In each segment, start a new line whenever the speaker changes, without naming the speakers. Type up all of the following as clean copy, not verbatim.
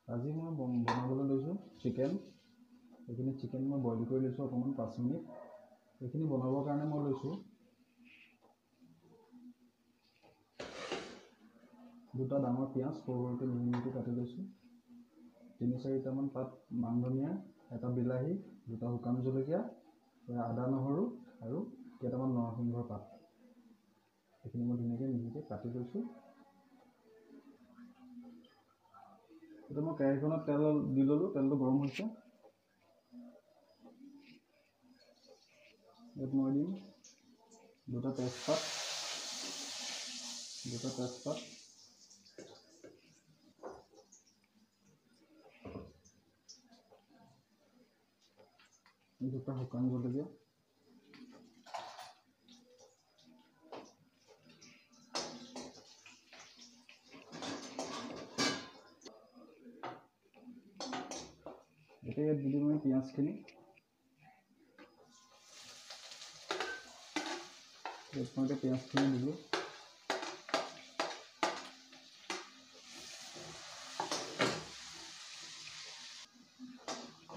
আজি মই বনাবলৈ লৈছোঁ চিকেন। এইখিনি চিকেন মই বইল কৰি লৈছোঁ অকণমান 5 মিনিট। এইখিনি বনাবৰ কাৰণে মই লৈছোঁ দুটা ডাঙৰ পিঁয়াজ সৰু সৰুকৈ মিহি মিহিকৈ কাটি লৈছোঁ, 3-4টামান পাত মান ধনিয়া, এটা বিলাহী, দুটা শুকান জলকীয়া, আদা নহৰু আৰু কেইটামান নৰসিংহৰ পাত। এইখিনি মই ধুনীয়াকৈ মিহিকৈ কাটি লৈছোঁ। এতিয়া মই কেৰাহীখনত তেল দি ল'লোঁ, তেলটো গৰম হৈছে। ইয়াত মই দিম দুটা তেজপাত, দুটা শুকান জলকীয়া, এতিয়া ইয়াত দি দিম আমি পিঁয়াজখিনি। ইয়াত মই এতিয়া পিঁয়াজখিনি দিলোঁ।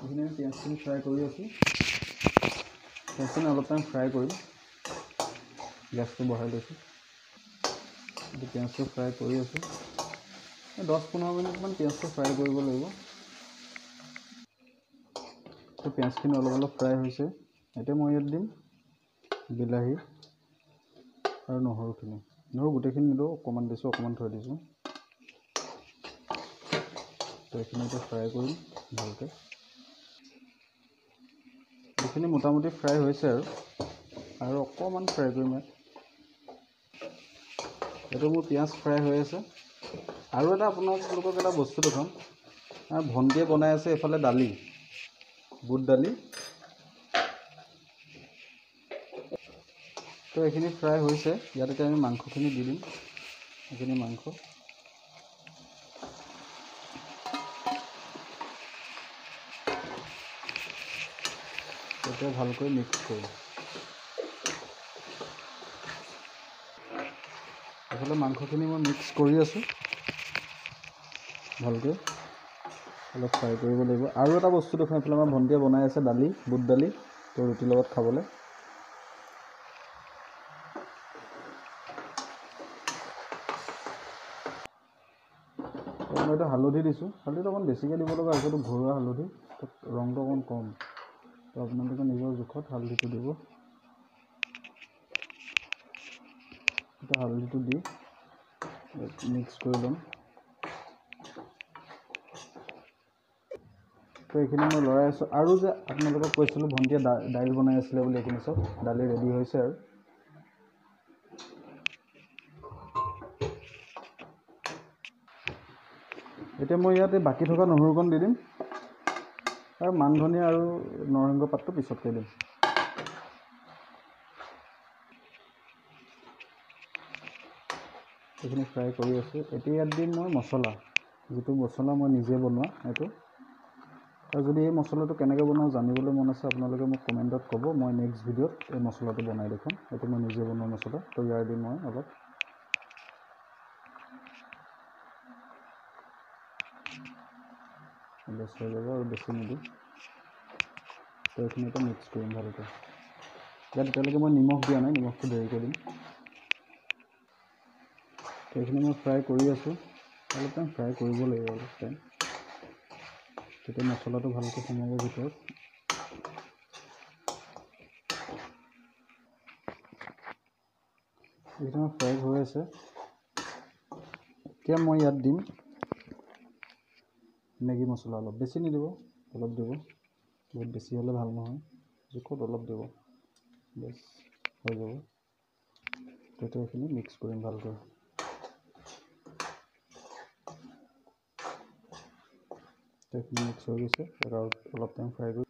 এইখিনি আমি পিঁয়াজখিনি ফ্ৰাই কৰি আছোঁ। পিঁয়াজখিনি অলপ টাইম ফ্ৰাই কৰিম। গেছটো বঢ়াই লৈছোঁ। এতিয়া পিঁয়াজটো ফ্ৰাই কৰি আছোঁ। 10-15 মিনিটমান পিঁয়াজটো ফ্ৰাই কৰিব লাগিব। তো পিঁয়াজখিনি অলপ অলপ ফ্ৰাই হৈছে। এতিয়া মই ইয়াত দিম বিলাহী আৰু নহৰুখিনি। নহৰু গোটেইখিনি নিদিওঁ, অকণমান দিছোঁ, অকণমান থৈ দিছোঁ। তো এইখিনি এতিয়া ফ্ৰাই কৰিম ভালকৈ। এইখিনি মোটামুটি ফ্ৰাই হৈছে আৰু অকণমান ফ্ৰাই কৰিম ইয়াত। এইটো মোৰ পিঁয়াজ ফ্ৰাই হৈ আছে। আৰু এটা আপোনালোকক এটা বস্তু দেখুৱাম। ভণ্টিয়ে বনাই আছে এইফালে দালি, বুট দালি। তো এইখিনি ফ্ৰাই হৈছে। ইয়াত এতিয়া আমি মাংসখিনি দি দিম। এইখিনি মাংস এতিয়া ভালকৈ মিক্স কৰিম। এইফালে মাংসখিনি মই মিক্স কৰি আছোঁ ভালকৈ, অলপ ফ্ৰাই কৰিব লাগিব। আৰু এটা বস্তু দেখোন, এইফালে আমাৰ ভণ্টিয়ে বনাই আছে দালি, বুট দালি, তো ৰুটিৰ লগত খাবলৈ। মই এতিয়া হালধি দিছোঁ। হালধিটো অকণ বেছিকৈ দিব লগা হৈছে, এইটো ঘৰুৱা হালধি, তো ৰংটো অকণ কম। তো আপোনালোকে নিজৰ জোখত হালধিটো দিব। এতিয়া হালধিটো দি মিক্স কৰি ল'ম। তো এইখিনি মই লৰাই আছোঁ। আৰু যে আপোনালোকক কৈছিলোঁ ভণ্টিয়ে দাইল বনাই আছিলে বুলি, এইখিনি চব দালি ৰেডি হৈছে। আৰু এতিয়া মই ইয়াতে বাকী থকা নহৰুকণ দি দিম আৰু মান ধনিয়া আৰু নৰসিংহ পাতটো পিছতকৈ দিম। এইখিনি ফ্ৰাই কৰি আছোঁ। এতিয়া ইয়াত দিম মই মছলা, যিটো মছলা মই নিজে বনোৱা এইটো। আৰু যদি এই মছলাটো কেনেকৈ বনাওঁ জানিবলৈ মন আছে, আপোনালোকে মোক কমেণ্টত ক'ব। মই নেক্সট ভিডিঅ'ত এই মছলাটো বনাই দেখুৱাম। এইটো মই নিজে বনোৱা মছলা। তো ইয়াৰ দিম মই অলপ। বেছ হৈ যাব আৰু বেছি নিদিওঁ। তো এইখিনি এতিয়া মিক্স কৰিম ভালকৈ। ইয়াত এতিয়ালৈকে মই নিমখ দিয়া নাই, নিমখটো দেৰিকৈ দিম। তো এইখিনি মই ফ্ৰাই কৰি আছোঁ। অলপ টাইম ফ্ৰাই কৰিব লাগিব, অলপ টাইম, তেতিয়া মছলাটো ভালকৈ সোমাব ভিতৰত। এইখিনি আমাৰ ফ্ৰাই হৈ আছে। এতিয়া মই ইয়াত দিম মেগী মছলা অলপ, বেছি নিদিব, অলপ দিব। বহুত বেছি হ'লে ভাল নহয়, জোখত অলপ দিব, বেছ হৈ যাব। তেতিয়া এইখিনি মিক্স কৰিম ভালকৈ। এইখিনি মিক্স হৈ গৈছে। আৰু অলপ টাইম ফ্ৰাই কৰি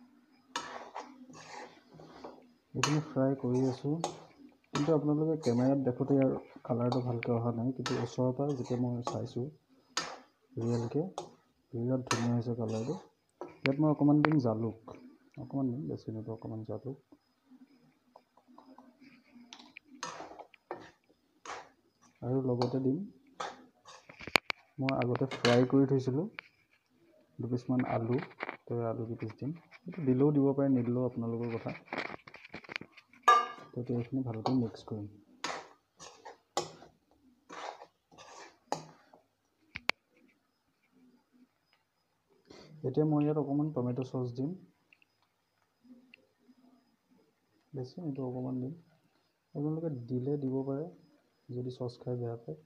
এইখিনি ফ্ৰাই কৰি আছোঁ। কিন্তু আপোনালোকে কেমেৰাত দেখোঁতে ইয়াৰ কালাৰটো ভালকৈ অহা নাই, কিন্তু ওচৰৰ পৰা যেতিয়া মই চাইছোঁ ৰিয়েলকৈ, বিৰাট ধুনীয়া হৈছে কালাৰটো। ইয়াত মই অকণমান দিম জালুক, অকণমান দিম, বেছি নিদিওঁ, অকণমান জালুক। আৰু লগতে দিম মই আগতে ফ্ৰাই কৰি থৈছিলোঁ দুপিচমান আলু, তো আলু দুপিচ দিম। এইটো দিলেও দিব পাৰে, নিদিলেও আপোনালোকৰ কথা। তো এতিয়া এইখিনি ভালকৈ মিক্স কৰিম। এতিয়া মই ইয়াত অকণমান টমেট' চচ দিম, বেছি নিদিওঁ, অকণমান দিম। আপোনালোকে দিলে দিব পাৰে, যদি চচ খাই বেয়া পায়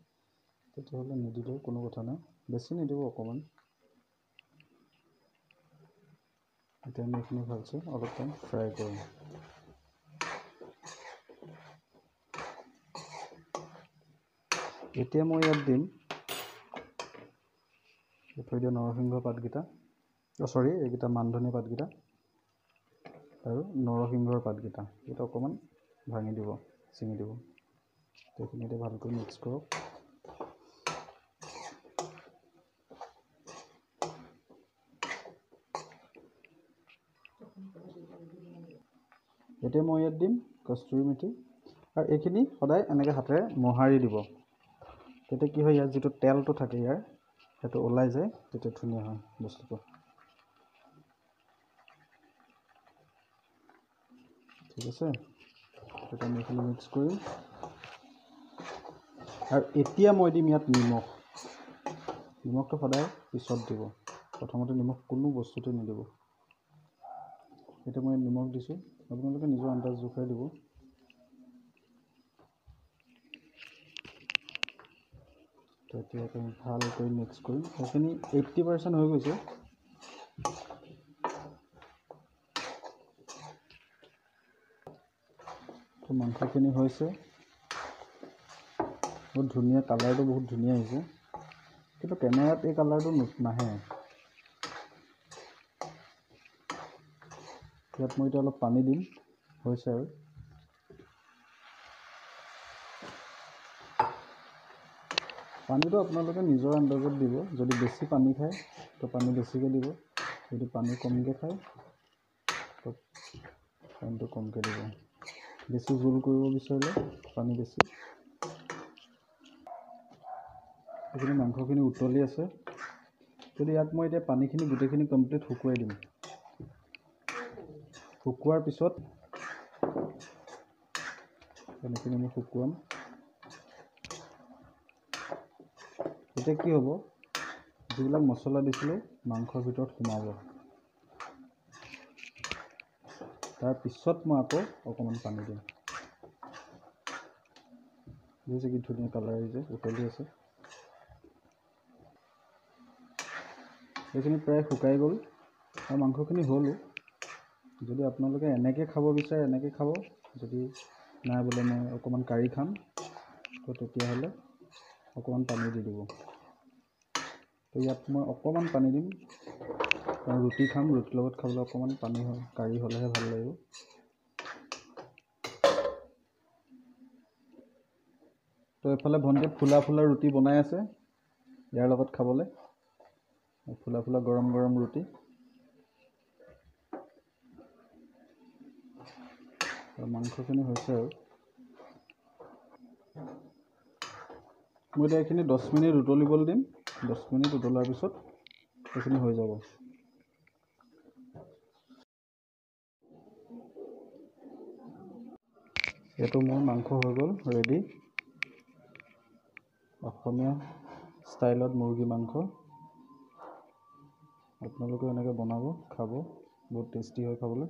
তেতিয়াহ'লে নিদিলেও কোনো কথা নাই, বেছি নিদিব, অকণমান। এতিয়া আমি এইখিনি ভালছে অলপ টাইম ফ্ৰাই কৰিম। এতিয়া মই ইয়াত দিম থৈ দিয়া নৰসিংহ পাতকেইটা, চৰি, এইকেইটা মানধনীয়া পাতকেইটা আৰু নৰসিংহৰ পাতকেইটা, এইকেইটা অকণমান ভাঙি দিব, ছিঙি দিব। এইখিনি এতিয়া ভালকৈ মিক্স কৰক। এতিয়া মই ইয়াত দিম কস্তুৰী মেথি, আৰু এইখিনি সদায় এনেকৈ হাতেৰে মোহাৰি দিব, তেতিয়া কি হয়, ইয়াৰ যিটো তেলটো থাকে ইয়াৰ, সেইটো ওলাই যায়, তেতিয়া ধুনীয়া হয় বস্তুটো। ঠিক আছে, তেতিয়া আমি এইখিনি মিক্স কৰিম। আৰু এতিয়া মই দিম ইয়াত নিমখ। নিমখটো সদায় পিছত দিব, প্ৰথমতে নিমখ কোনো বস্তুতে নিদিব। এতিয়া মই নিমখ দিছোঁ, আপোনালোকে নিজৰ আন্দাজ জোখাই দিব। তো এতিয়া আমি ভালকৈ মিক্স কৰিম। সেইখিনি 80% হৈ গৈছে। তো মাংসখিনি হৈছে, বহুত ধুনীয়া কালাৰটো, বহুত ধুনীয়া আহিছে। কিন্তু কেমেৰাত এই কালাৰটো নাহে। ইয়াত মই এতিয়া অলপ পানী দিম, হৈছে আৰু। পানীটো আপোনালোকে নিজৰ আন্দাজত দিব, যদি বেছি পানী খায় তো পানী বেছিকৈ দিব, যদি পানী কমকৈ খায় তো পানীটো কমকৈ দিব। বেছি জোল কৰিব বিচাৰিলে পানী বেছি। এইখিনি মাংসখিনি উতলি আছে। কিন্তু ইয়াত মই এতিয়া পানীখিনি গোটেইখিনি কমপ্লিট শুকুৱাই দিম। শুকোৱাৰ পিছত পানীখিনি মই শুকুৱাম। এতিয়া কি হ'ব, যিবিলাক মছলা দিছিলোঁ মাংসৰ ভিতৰত সোমাব। তাৰপিছত মই আকৌ অকণমান পানী দিম। দেখিছে কি ধুনীয়া কালাৰ আহিছে, উতলি আছে। এইখিনি প্ৰায় শুকাই গ'ল আৰু মাংসখিনি হ'লো। যদি আপোনালোকে এনেকৈ খাব বিচাৰে এনেকৈ খাব, যদি নাই বোলে মই অকণমান কাৰি খাম, তো তেতিয়াহ'লে অকণমান পানী দি দিব। তো ইয়াত মই অকণমান পানী দিম, কাৰণ ৰুটি খাম, ৰুটিৰ লগত খাবলৈ অকণমান পানী কাৰি হ'লেহে ভাল লাগিব। তো এইফালে ভণ্টিয়ে ফুলা ফুলা ৰুটি বনাই আছে ইয়াৰ লগত খাবলৈ, ফুলা ফুলা গৰম গৰম ৰুটি। মাংসখিনি হৈছে আৰু। মই এতিয়া এইখিনি 10 মিনিট উতলিবলৈ দিম। 10 মিনিট উতলাৰ পিছত এইখিনি হৈ যাব। এইটো মোৰ মাংস হৈ গ'ল ৰেডি। অসমীয়া ষ্টাইলত মুৰ্গী মাংস আপোনালোকেও এনেকৈ বনাব, খাব, বহুত টেষ্টি হয় খাবলৈ।